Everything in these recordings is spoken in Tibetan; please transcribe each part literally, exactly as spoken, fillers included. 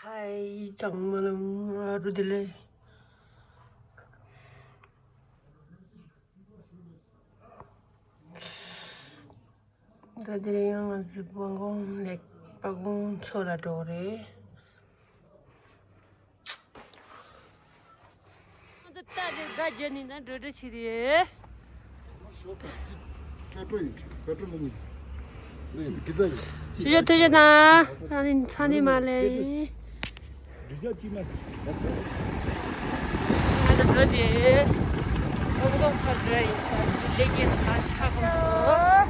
ཧའི་ཚང་མ་ལ་ང་རུ་དེ་ལས། ད་དེ་རིང་ཡང་ང་ཚོའི་སྤང་གོང་ལེགས་སྤང་གོང་མཚོ་ལ་འགྲོ་གི་རེད། ད་དེ་དགའ་རྒྱལ་ནི་ན་འགྲོ་འགྲོ་བྱེད་དེ། པེ་ཏྲོ་ཡིན། པེ་ཏྲོ་ལ་ནི། ལེ་ཡིན། གི་ཛ་ཡིན། ཐུགས་རྗེ་ཆེ། ཐུགས་རྗེ་ཆེ་གནང་། ཚང་མ་ཚང་མ་ལ་ཡིན། རི་ཞག་གཅིག་མ་ང་ཚོ་འགྲོ་དེ། སྤང་གོང་མཚོ་འགྲོ་ཡིན། ལེགས་ཡིན། ད་ཤ་སྐོམ་སོང་།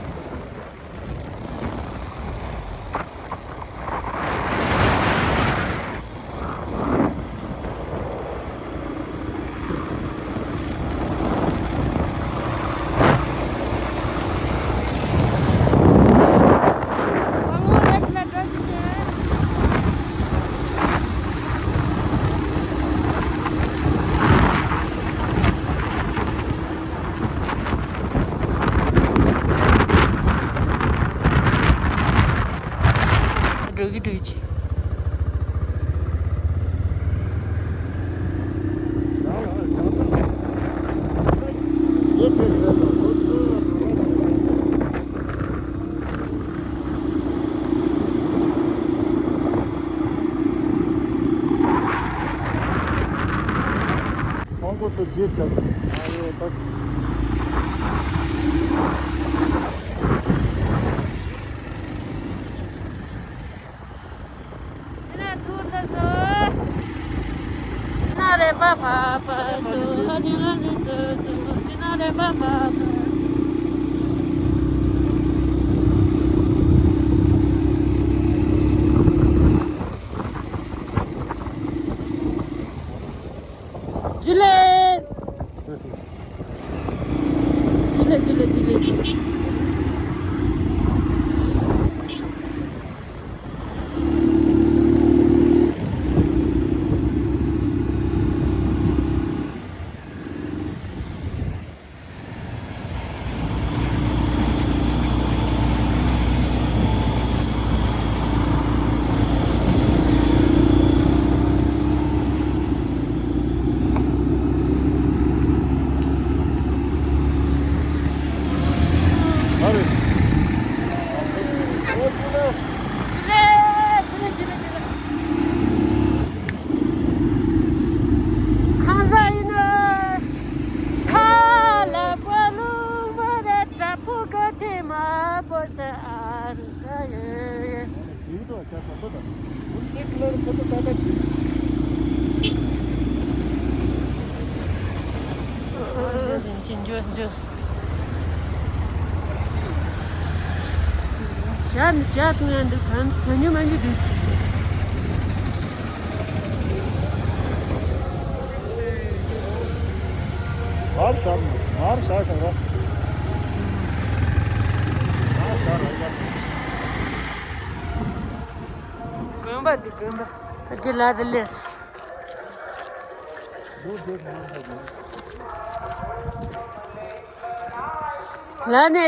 འགྲོ་གི་འགྲོ་གི་བྱེད། ཁོང་ཁོ་ཚོ་རྗེས་བཅར། ཨ་ཡོ་ད། ཇུ་ལེ། ཇུ་ལེ་ཇུ་ལེ་ཇུ་ལེ། ཁང་བཟང་ཡིན་ན། ཁ་ལ་པ་ལུང་མ་རེ་དྲ་ཕུ་ག་དེ་མ་པོ་ས་ཨ་རུ་ད་ཡེ། འཇོ་འཇོ། ཇ་ནི་ཇ་འཐུང་ཡ་འདུག་ད་ནི་ཉོ་མ་ཉོ་འདུག་མར་ཤར་ནས་མར་ཤར་ཤར་ར། མར་ཤར་ར་ཡ། དགོན་པ་འདི་དགོན་པ། ད་འདི་ལ་དེ་ལས། ལ་ནས་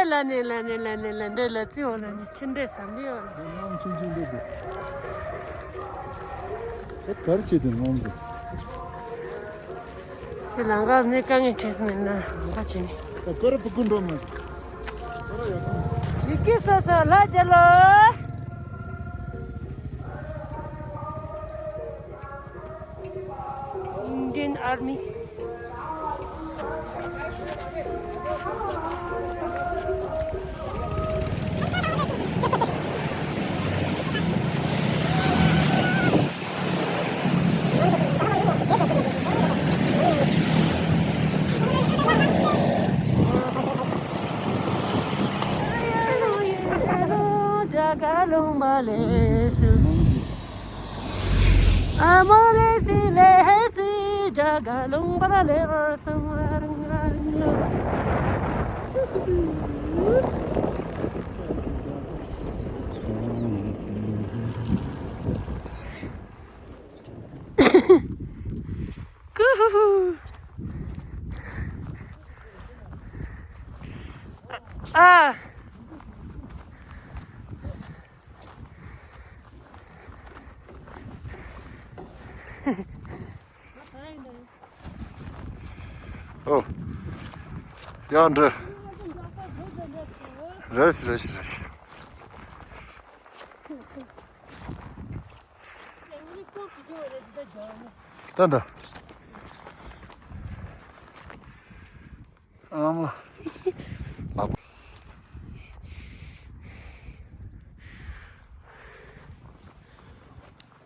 ལ་ནས་ལ་ནས་ལ་ནས་ལ་འདྲེ་ལ་རྩི་འོ་ལ་ནས་ཁྱི་འདྲེ་ཟམ་པའི་འོ་ལ། ནམ་ཆུང་ཆུང་འདྲེ་འདུག་ད་གར་བྱེད་དུ་ངོམ་འདུག་དེ་ལང་ཀ་ནས་དཀའ་ངལ་འཕྲད་སོང་ན་ལང་ཀ་བྱེད་ནས། ད་སྐོར་ར་ཕུ་ཀུ་འགྲོ་མ། ཡིག་ཆ་སོ་སོ་ལ་རྒྱལ་ལོ། Indian Army. ཀུ་ཧུ་ཧུ། ཨ། ཨོ། ཡང་འདྲི། རེད་རེད་རེད། ད་ད། ཨ་མ། ལགས།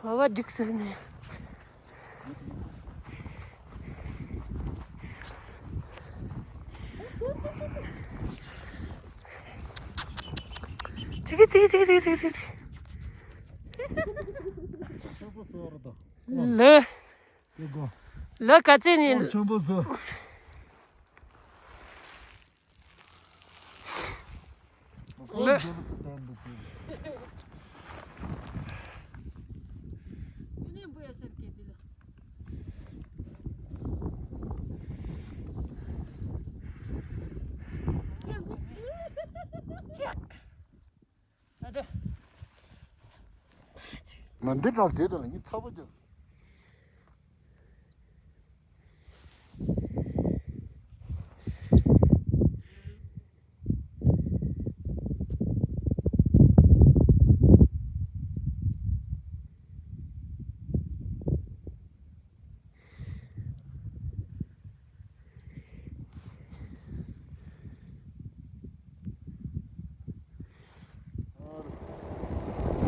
བ་བ་འགྲིག་ཟེར་ནས། ཙི་གི་ཙི་གི་ཙི་གི་ཙི་གི་ཙི་གི། ལོ། ལོ་ག་ཚོད་ནས། ཆེན་པོ་བཟོ། ལོ། མ་འདི་འདྲ་དེ་དང་ལ་ངས་ཚ་པོ་རྒྱབ།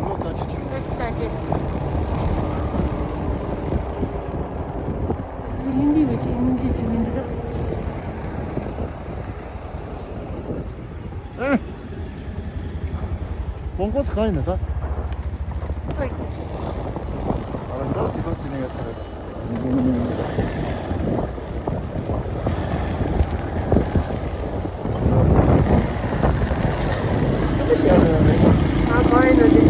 ལོ་ཁ་ཆེ་ཆེ། ཧིན་དི་བས་ཤིང་མིན་ཅི་ཆི་མིན་འདི་དག་ཨེ། མོན་གྷོ་ས་གང་ཡིན་ན་ད། ཨོ་ཀེ། ཨ་ར་འདྲ་དེ་ཁོ་དེ་ནས་ཡོད་ས་རེད། ཨ་གང་ཡིན་ན་དེ།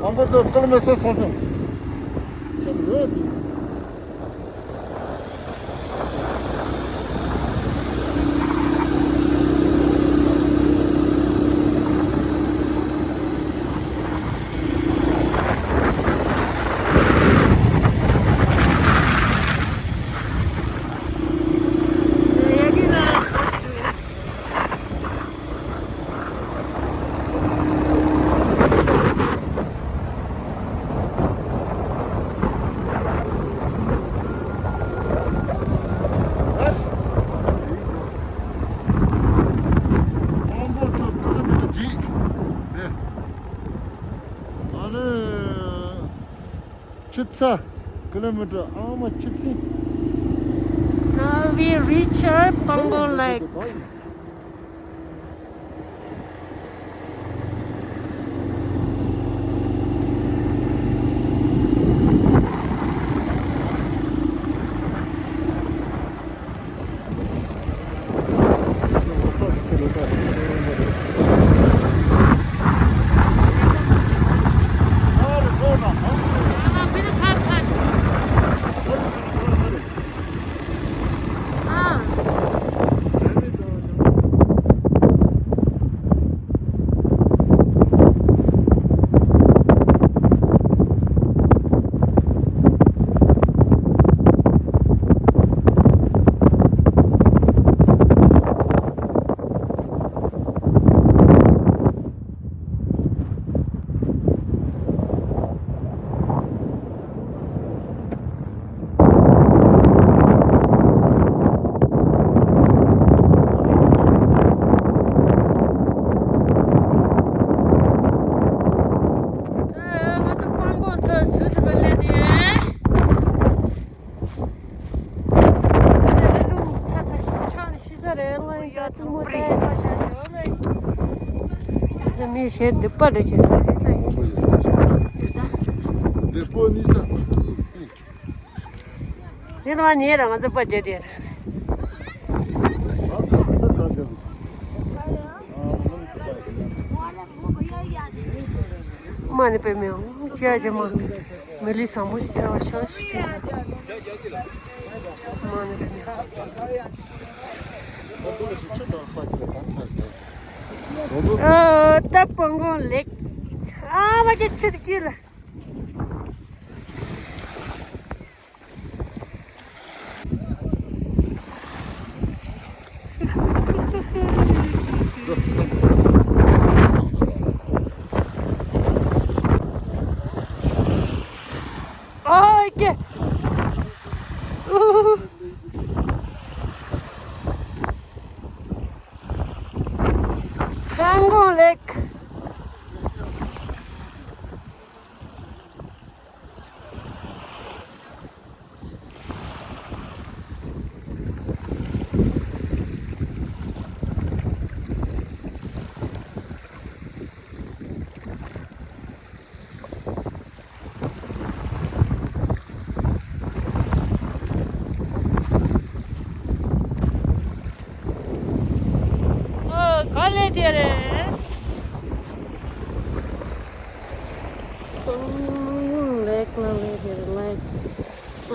ཨང་གོ་ཚོ་སྐར་མ་སོ་སོ་སོ། ཁྱོད་ལོས་དེ། ཨ་ནི། ཆུ་ཚ་ཀི་ལོ་མི་ཊར་ཨ་མ་ཆུ་ཚ། Now we reach our Pangon Lake. ང་ཚོ་སྤང་གོང་ཚོ་ཟུར་དུ་སླེབས་ཏེ། ཨ་ནི་རླུང་ཚ་ཚ་ཞིག་ཆགས་ནས་ཤི་ས་རེད། ང་ཡི་ད་ཐུག་མོ་ལྟ་ཡག་པ་ཤ་ཤ་ལ་ཡིན། མི་གཞན་སྡིག་པ་རེ་བྱེད་ས་རེད་ད་ཡིན། སྡིག་པོ་ནི་ས། ཡིན་ནའང་ཉེ་རང་ང་ཚོ་པ་བརྒྱབ་དེ་རེད། མ་ཎི་པདྨེ་ཧཱུྃ། ཅ་ཇ་མ། མི་ལུས་བཟང་པོ་ཞིག་ཐོབ་པར་ཤོག་ཞེས་བྱིན་ཏེ། མ་ཎི་པདྨེ་ཧཱུྃ། ཨ། ད་པང་གོང་ལེགས། ཨ་མ་ཅི་ཆི་ཆི་ལ། ཨོ་ཀེ། ཧང་གོང་ལེགས། ཨོ། ག་ལེ་དེ་རེད། ལེགས་ན་ལེགས་དེ་རེད་ལེགས།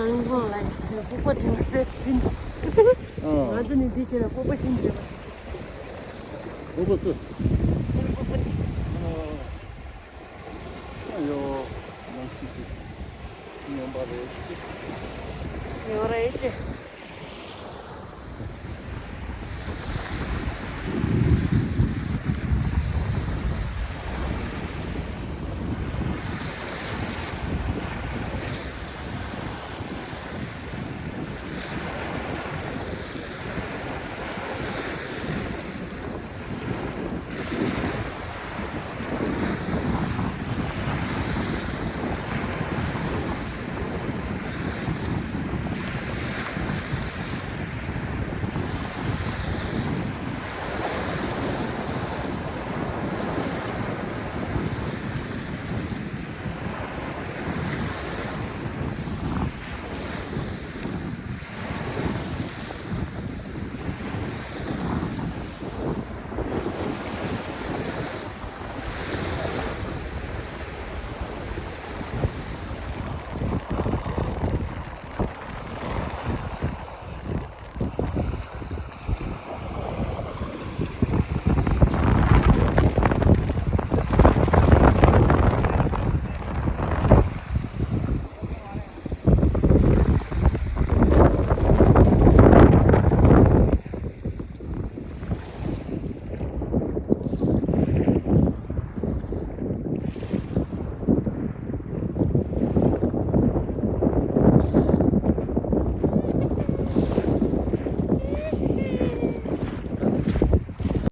ཨང་ཧོང་ལེགས། སྤོབས་པ་དྲན་སེ་ཤིན། ཨ། ང་ཚོ་ནི་འདི་བྱས་ན་སྤོབས་པ་ཤིན་རེད་པ། སྤོབས་པ་སུ། སྤོབས་པ་ནི། ཨ་ཡོ། ནང་ཞིག་གི་ཉོན་པ་རེད། ཡོད་རེད་ཅེ།